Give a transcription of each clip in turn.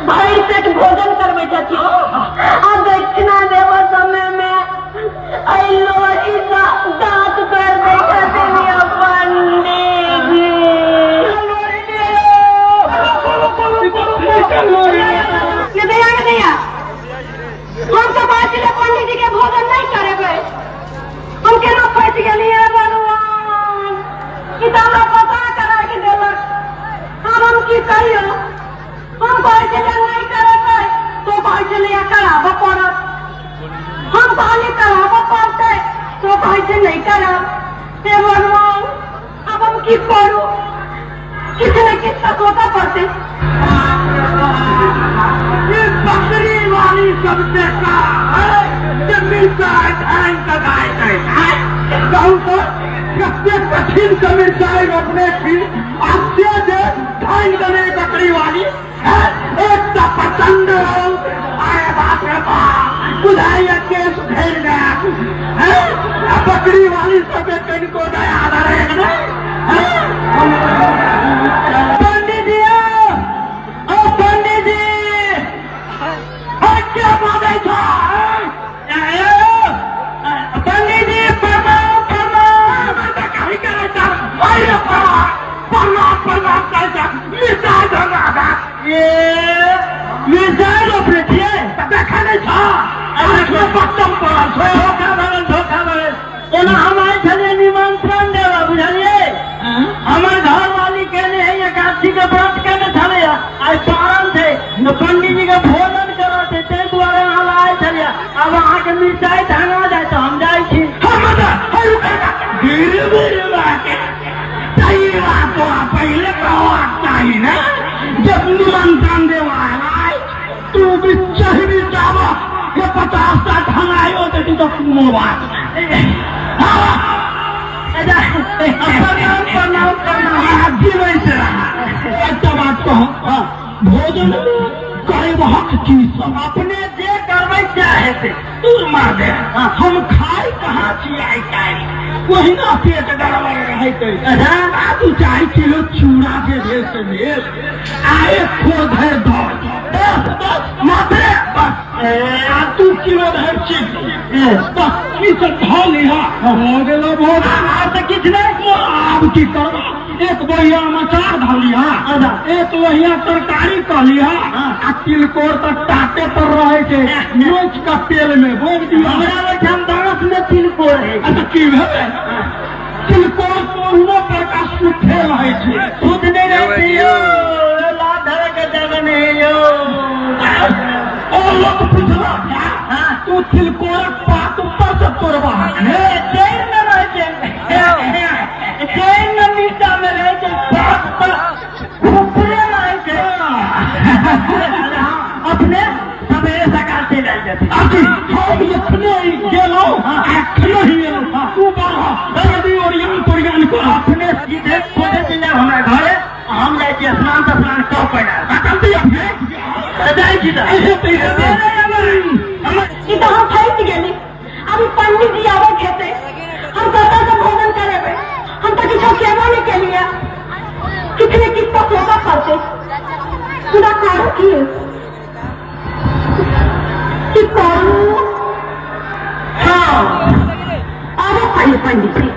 भरि पेट भोजन करबै छथिन आ दक्षिणा देबऽ समय मे एहि लोढ़ी सँ दाँत तोड़ि दै छथिन यौ पंडीजी। ये दैया ये दैया, हम तऽ कहै छलियै पंडीजी के भोजन नहि करेबै, हम केना फँसि गेलियै भगवान, ई तऽ हमरा फँसा कऽ राखि देलक। आब हम की कहियौ, हम कहै छलियै नहि करेबै तो कहै छलैया कराबऽ पड़त, हम कहलियै कराबऽ पड़तै तो कहै छै नहि कराब। हे भगवान, आब हम की करू, किछु ने किछु तऽ सोचऽ पड़तै। ई बकरी वाली सबके का है जे मिरचाइ धान के गाय नहीं है। कहू तो कते कठिन से मिरचाइ रोपने छी, आ से जे धान देने बकरी वाली है, एकटा प्रचंड रौद, अरे बाप रे बाप, बुझाइया केस घेर गया है। आ बकरी वाली सबके कनिको दया धरे नहीं है। पंडित जी, ओ पंडित जी, के बाजै छौ? पंडित जी प्रणाम प्रणाम। कहीं करै छ? अरे प्रणाम प्रणाम प्रणाम करै छ। मिरचाइ धंगा ए मिरचाइ रोपने छियै? देखै नहि छ? अरे बच्चम पड़ल छौ। धोखा भगल, धोखा भगल। ओना हम आयल छलियै निमंत्रण देबऽ, बुझलियै? हमर घरवाली केने है एकादशी के व्रत केने छलैया, आइ पारण छै तऽ पंडीजी के भोजन करऽ छै, ताहि दुआरे अहाँ लए आयल छलियै। आब अहाँके मिरचाइ धंगा जाय तऽ हम जाइ छी। धीरे धीरे बात सही बात तोरा पहिले कहबाक चाही ने, जब निमंत्रण देवा आय तू भी चढ़ी जाब के 50 टा ढंगाइयो देती तो कोनो बात नहीं। हाँ। प्रणाम प्रणाम प्रणाम। जीवन से रहा। एकटा बात कहो, भोजन करेबहक की सब? अपने जे करबै सएह हेतै। तू मार दे, हम खाइ कहाँ छी आइ काल्हि, ओहिना पेट गड़बड़ रहैत अछि। आ 2-4 किलो चूड़ा जे भेल से भेल, आ एक खोर धरि दऽ बस बस मात्रे बस, आ 2 किलो धरि चीनी बस, ई सब धऽ लिहा, भऽ गेलो भोजन। आब तऽ किछु नहि। आब की करबा, एक बोहिया अचार धऽ लिहा, एक लोहिया तरकारी कऽ लिहा, आ तिलकोर तऽ टाटे पर रहै छै, नोच कऽ तेल में बोरि दियौ। हमरा ओहिठाम बाँस में तिलकोर है। अच्छा की भेलै, तिलकोर कोनो प्रकार सुखे रहै छै? शुद्ध नहि रहै छै यौ, लाभ धरे के जगह नहि यौ। ओ लोक पुछलक, तू तिलकोरक पात ऊपर से तोड़बा? हे चैन में रहै छै, चैन में नीचा में रहै छै, पात पर ऊपरे रहै छै। अपने सवेरे सकाल चलि आयल जेथिन। अभी हम एखने गेलहुँ, एखने ही एलहुँ। तू बढ़, जल्दी ओरियान तोरियान कर। अपने सीधे सोझे चलि जायब हमरा घरे, हम जाइ छी स्नान तस्नान कऽ के आयब। जल्दी अपने तऽ जाइ छी तऽ। ई तऽ हम फँसि गेली। अभी पंडित जी आबै हेतै, हम कतऽ से भोजन करेबै? हम तऽ किछो केबो नहि केलियै। किछु ने किछु तऽ सोचऽ पड़तै। मुदा करू की, की करू? हाँ, आबो पहिले पंडित जी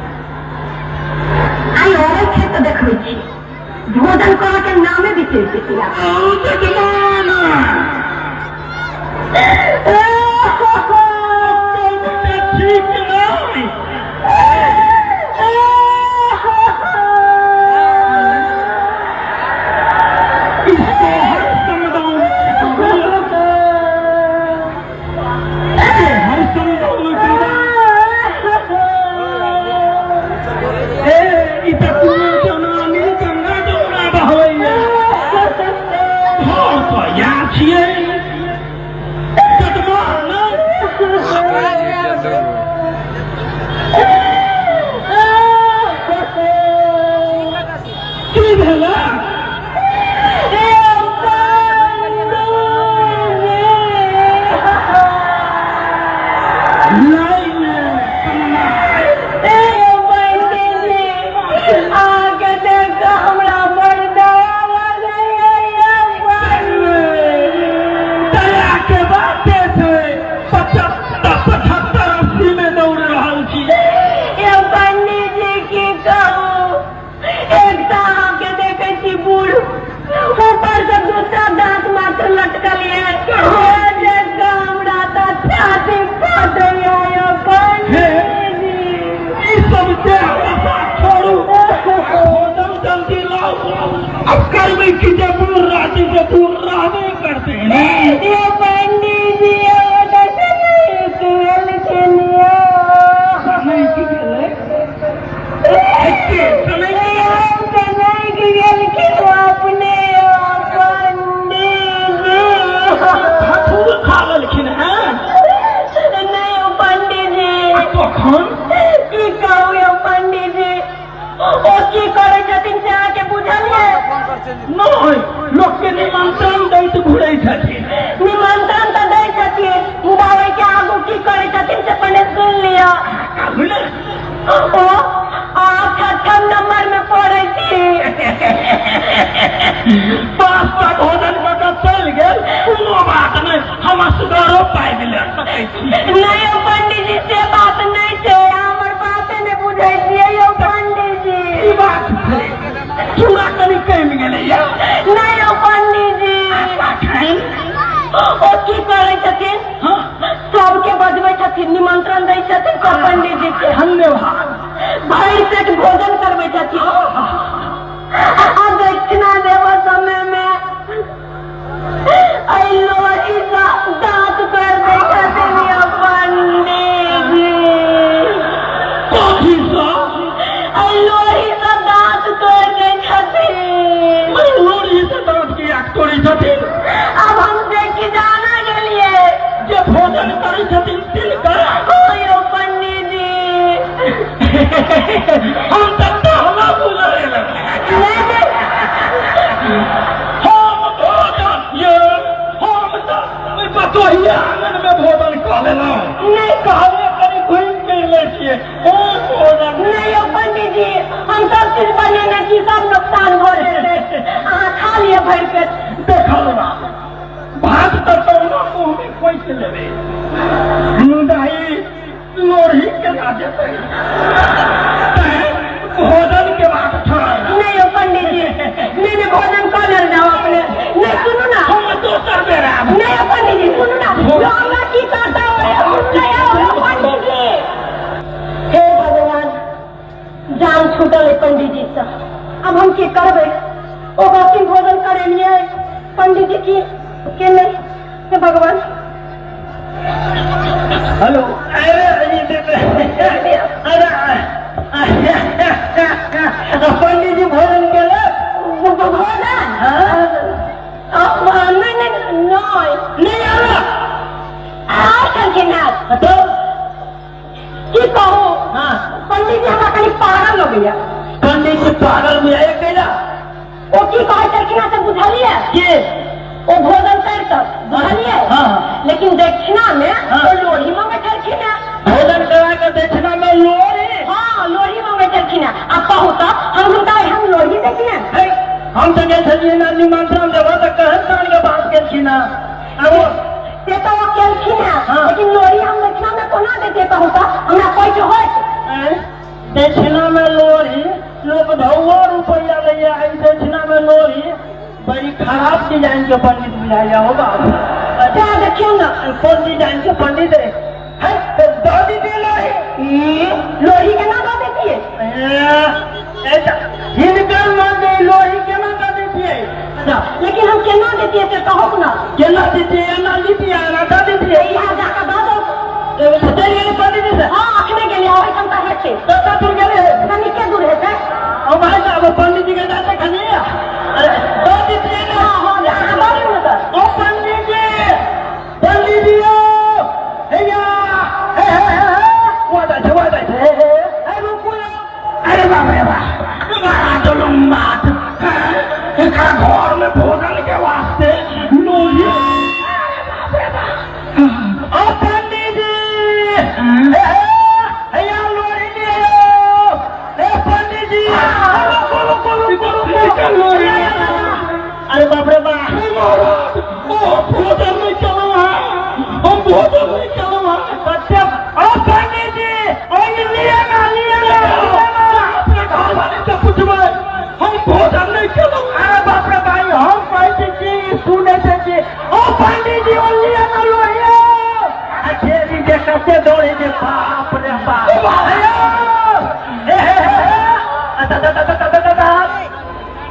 आइ अबै छै तऽ देखबै छी, भोजन करऽ के नामे बिसरि जेतै। जजमान ठीक नहीं। इसको हर समदान, हर समदान। ए ई तऽ कोनो जनानी गंगा जमुना बहबैया, घर तऽ इएह छियै जजमान। की भेलै? नहीं अहाँके देख कऽ हमरा बड़ दया लगैया। अब करबै की जे दूर रहतै से दूर रहबे करतै ने। यो पंडीजी नहि की भेलै एते समय अपने पंडीजी धतूर खा लेलखिन हैं। नहीं ओ पंडीजी। आ तखन की कहू यौ पंडीजी, ओ की करै छथिन से अहाँके बुझलियै? नहि, लोकके निमंत्रण दैत घुरै छथिन। निमंत्रण तऽ दै छथिन, मुदा ओहिके आगू की करै छथिन से पहिने सुनि लिअ। कहू ने। ओ अहाँ छठम नंबर में पढ़ै छी। 5टा भोजन कऽ कऽ चलि गेल, कोनो बात नहि, हम असगरो पाबि लऽ सकै छी। नहि यौ पंडीजी, से बात नहि छै, अहाँ हमर बाते नहि बुझै छियै यौ पंडीजी। की बात छै? चूड़ा कनि कमि गेलैया? नहि यौ पंडीजी। तखन ओ की करै छथिन, हँ, सबके बजबै छथिन, निमंत्रण दै छथिन सब पंडीजी के। धन्यवाद। भरि पेट भोजन करबै छथिन आ दक्षिणा देबऽ समय में एहि लोही सँ दाँत तोड़ि दै छथिन यौ पंडीजी। कथीसँ? एहि लोही सँ दाँत तोड़ि दै छथिन। लोढ़ीसँ दाँत किएक तोड़ै छथिन? आब हम देखि जाना गेलियै जे भोजन करै छथिन तिनकर। ओ यौ पंडीजी। हम तऽ टहला बुझल। नहि नहि। हम भोजन ये हम तऽ ओहि बतोहिया आंगन में भोजन कऽ लेलहुँ। नहि। कहलियै कनि घुमि फिर लै छियै, ओ भोजन। नहि यौ पंडीजी, हम सब चीज बनेने छी, सब नुकसान भऽ जेतै। अहाँ खा लिअ भरि पेट। देखल भात तऽ कहुना मुँह में खोसि लेबै, मुदा ई लोढ़ी केना जेतै? तैं भोजन के बात छोड़ल। नहि यौ पंडीजी, नहि नहि, भोजन कऽ लेल जाउ अपने। नहि, सुनू ना। हम दोसर बेर आयब। नहि यौ पंडीजी, सुनू ना। जो हमरा की करता हो यौ पंडीजी। हे भगवान, जान छूटल है पंडीजी से। अब हम की करबै? ओ कहथिन भोजन करेलियै पंडीजी की के नहि? हे भगवान। हेलो, अरे अरे, पंडित जी भोजन केलक? भोजन नहि नहि नहि। नहि आबऽ। आइ छलखिन हेँ। तो की कहू, हाँ, पंडीजी हमरा कनि पागल लगैया। पंडित जी पागल बुझाइए कैला? ओ की कहै छलखिन हेँ से बुझलियै? के? ओ भोजन करितऽ बुझलियै, हाँ। लेकिन दक्षिणा में हाँ। ओ लोढ़ी मंगै छलखिन हेँ। भोजन करा के दक्षिणा में लोरी? हाँ, लोढ़ी मंगै छलखिन हेँ। आ कहू तऽ हम हुनका एहन लोढ़ी देतियनि? है, हम तऽ गेल छलियै ना निमंत्रण देबऽ, तऽ कहन तहन के बात केलखिन हँ आ वो से तऽ ओ केलखिन हेँ, हाँ। लेकिन लोढ़ी हम दक्षिणा में कोना देतियै? कहू तऽ हमरा पैठ होइत? आँय? दक्षिणा में लोरी? लोक धौओ रुपैआ लैया, एहि दक्षिणा में लोरी? बड़ी खराब डिजाइन के पंडित बुझाइया हो बाबू। जा देखियौ ने। कोन डिजाइन के पंडित है? है तो दऽ दीजिए लोरी। ई लोढ़ी केना दऽ देतियै? हिनकर मन दे लोही केना दऽ दैतियै? अच्छा। लेकिन हम केना देतियै से कहू ने। केना दैतियै? एना लीतियै, एना दऽ दैतियै। इएह जाकऽ दऽ दौ। चलि गेलै पंडित जी से? हाँ, अखने गेलियै, ओहिठाम तऽ हेतै। कतऽ दूर गेलै? कनिके दूर हेतै। ओ भाई साहब, पंडित जी के जाते खाली अरे दऽ दैतियै ने। हाँ हाँ, अहाँ दऽ दियौ ने तऽ। ओ पंडित जी, पंडित जी, ओ हैया, हे हे हे हे, वो जाइ छै, वो जाइ छै, हे हे हे, रुकू यौ। अरे बाप रे बाप, बड़ा जुलुम बात हैं? एकरा घर में भोजन के वास्ते लोही? अरे बाप रे बाप। ओ पंडित जी, हे हे हैया, लोरी लियो। हे पंडित जी, रुकू रुकू रुकू रुकू। अरे बाप रे बाप। महाराज, ओ भोजन नहीं चलो है, हम भोजन नहीं चलो है। बच्चे, ओ पंडित जी, ओ लिए ना, लिए ना, लिए ना। अपने घर वाले से पूछबै, हम भोजन नहीं चलो। अरे बाप रे भाई, हम कहै छी कि सुनै छै कि ओ पंडित जी, ओ लिए ना लोहिया। आ खेली के कते दौड़े जे बाप।